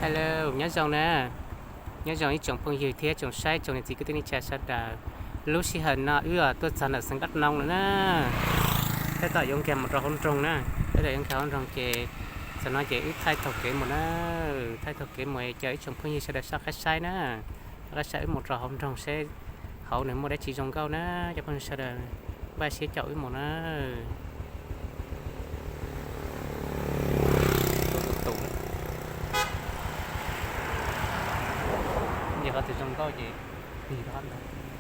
Hello, nyob zoo na. Nyob zoo ib tsoom phooj ywg thiab tsoom saib tsoom niam txiv kwv tij neej tsa sawv daws. Lub sij hawm no wb tuaj txog ntawm xeev Dab Noo lawm na. Tab tom yuav nkag mus rau hauv nroog na. Tab tom yuav nkag hauv nroog ces txog no ces wb thaij taug kev mus na. Thaij taug kev mus caw ib tsoom phooj ywg sawv daws soj qab saib na. Soj qab saib wb mus rau hauv nroog seb hauv nws muaj dab tsi zoo nkauj na. Cov phooj ywg sawv daws npaj siab caum wb mus na. Tus tus tus, ces qhov twg zoo nkauj ces tig rau qhov ntawd.